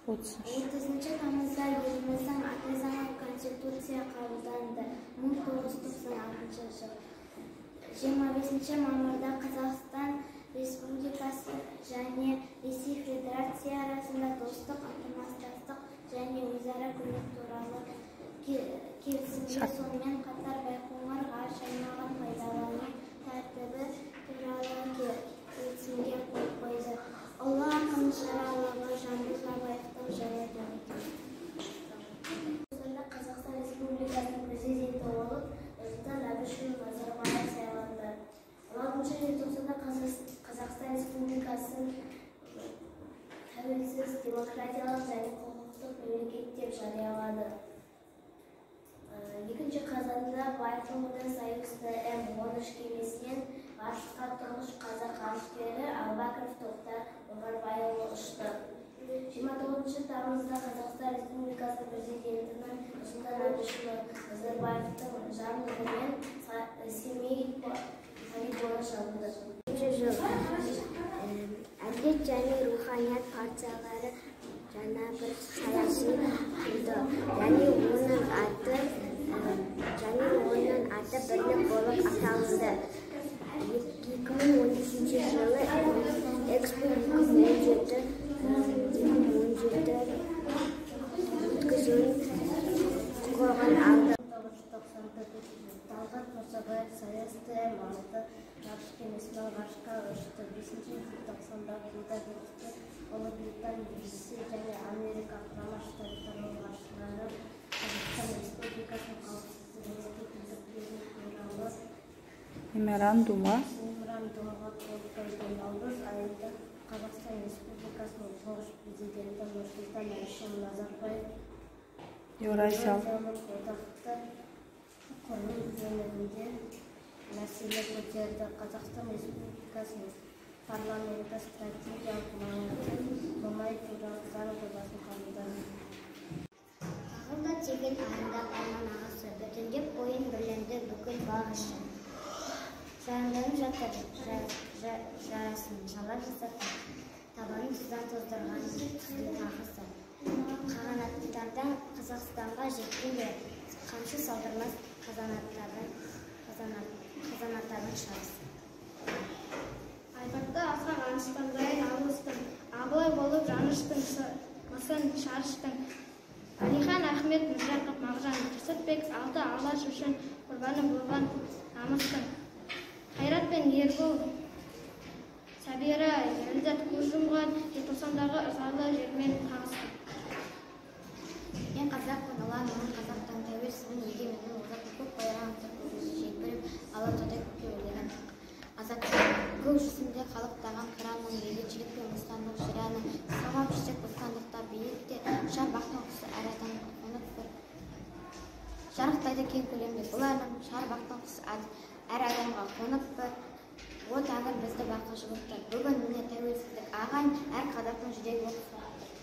30 тамызда еліміздің Ата заңы Конституция қабылданды. 1996 жыл. 25 мамырда Қазақстан Республикасы және Ресей Федерация арасында достық, ынтымақтастық және өзара көмек туралы келісімге, сонымен қатар Байқоңыр ғарыш айлағын пайдалану тәртібі туралы келісімге қол қойды. Ұлы ақын жыр Жамбыл Жабаевтың жылы дүниеге. Қазақстан Республикасының президенті болып Нұрсұлтан Әбішұлы Назарбаев сайланды. 16 желтоқсанда Қазақстан Республикасын тәуелсіз, демократиялық және құқықтық мемлекет деп жариялады. 2 қазанда Байқоңырда Союз ТМ-13 кемесінен ғарышқа тұңғыш қазақ ғарышкері Әубәкіров Тоқтар Оңғарбайұлы ұшты. 29 тамызда Қазақстан Республикасы президентінің Нұрсұлтан Әбішұлы Назарбаевтың жарлығымен Семей полигоны жабылды. Жыл Әділет және Руханият партиялары жаңа бір саяси құрды және оның аты Бірлік болып аталынды. 2013 жылы Экспо 2017 өткізудің құқығын алды. Талғат Мұсабаев Союз ТМ-6 ғарыш кемесімен ғарышқа ұшты. 5 желтоқсанда Будапештте Ұлыбритания, Ресей және Америка Құрама Штаттарының басшылары Қазақстан Республикасының қауіпсіздігіне кепілдік беру туралы меморандумға қол қойды. Наурыз айында Қазақстан Республикасының тұңғыш президенті Нұрсұлтан Әбішұлы Назарбаев Еуразиялық одақты құру жөнінде мәселе көтерді. Қазақстан Республикасының парламенті стратегиялық маңызды мұнай туралы заң жобасын қабылдады. Ағылда тегін ағындап арман ағысы, бүтіндеп бойын бірленді бүкіл бақ іші. Жарамданып жатыр жарасын, жалап жасатып, табанын тұздан тоздырған түздің тағысы. Қағанаттардан Қазақстанға жеткенде қамшы салдырмас қазанаттардың шабысы. Айбатты асқақ арыстандай алыстың, Абылай болып жаныштың, мысын шарыштың. Әлихан, Ахмет, Міржақып, Мағжан, Жүсіпбек алты Алаш үшін құрбаны болған намыстың. Қайрат пен Ербол, Сәбира, Ләззат көз жұмған желтоқсандағы ызғарлы желмен қағысты. Мен қазақпын, ұланмын, қазақтан тәуелсізбін, егеменмін, озатпын, көк байрағым аңсап көкесі желбіреп, Алатаудай көкке өрлеген азаттық. Көк жүзінде қалықтаған қыранмын, бейбітшілік пен бостандық жыр әні, самғап жетек бостандықта биікте, шарбақтың құсы әр адамға қонып бір шарықтайды кең көлемде бұл әнім, шарбақтың құсы әр адамға қонып бір о тәңір бізді бақи жұбытты. Бүгін міне тәуелсіздік ағайын, әр қазақтың жүрегі от соғып тұр.